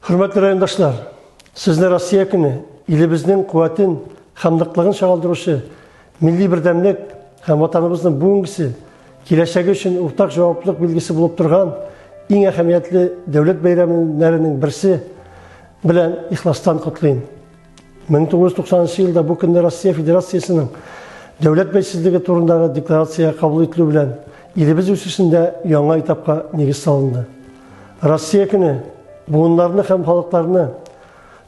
Хөрмәтле райондашлар, сезне Россия көне, илебезнең куәтен һәм ныклыгын чагылдыручы милли бердәмлек һәм Ватаныбызның бүгенгесе, киләчәге өчен уртак җаваплылык билгесе булып торган иң әһәмиятле дәүләт бәйрәмнәренең берсе белән ихластан котлыйм. 1990 елда бу көнне Россия Федерациясенең дәүләт бәйсезлеге турындагы декларация кабул ителү белән илебез үсешендә яңа этапка нигез салынды. Россия көне буыннарны һәм халыкларны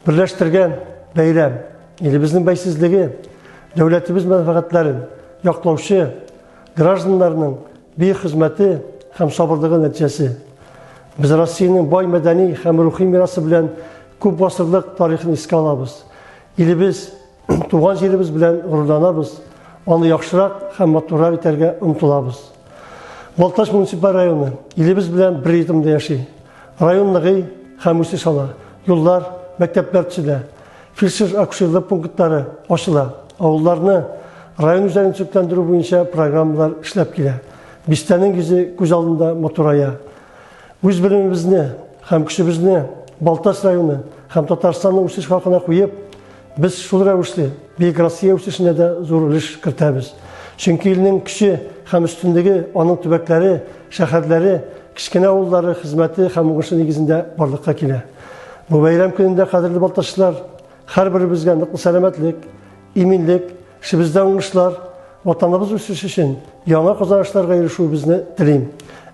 берләштергән бәйрәм. Илебезнең бәйсезлеге, дәүләтебез мәнфәгатьләрен яклаучы гражданнарның бөек хезмәте һәм сабырлыгы нәтиҗәсе. Без Россиянең бай мәдәни һәм рухи мирасы белән күп гасырлык тарихын искә алабыз. Илебез, туган җиребез белән горурланабыз, аны яхшырак һәм матуррак итәргә омтылабыз. Балтач муниципаль районы илебез белән бер ритмда яши. Район ныгый һәм үсеш ала. Юллар, мәктәпләр төзелә. Фельдшер-акушерлык пунктлары ачыла. Авылларны район үзәген төзекләндерү буенча программалар эшләп килә. Бистәнең йөзе күз алдында матурая. Үз белемебезне һәм көчебезне Балтач районы һәм Татарстанның үсеш хакына куеп, без шул рәвешле Бөек Россия үсешенә дә зур өлеш кертәбез. Чөнки илнең көче һәм өстенлеге аның төбәкләре, шәһәрләре, кечкенә авыллары хезмәте һәм уңышы нигезендә барлыкка килә. Бу бәйрәм көнендә, кадерле балтачлылар, һәрберебезгә ныклы сәламәтлек, иминлек, эшебездә уңышлар, Ватаныбыз үсеше өчен яңа казанышларга ирешүебезне телим.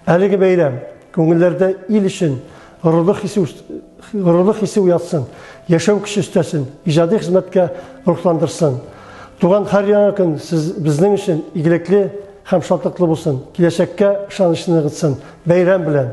Әлеге бәйрәм күңелләрдә ил өчен горурлык хисе горурлык хисе уятсын, яшәү көче өстәсен, иҗади хезмәткә рухландырсын. Туган һәр яңа көн сез безнең өчен игелекле һәм шатлыклы булсын, киләчәккә ышанычны ныгытсын. Бәйрәм белән!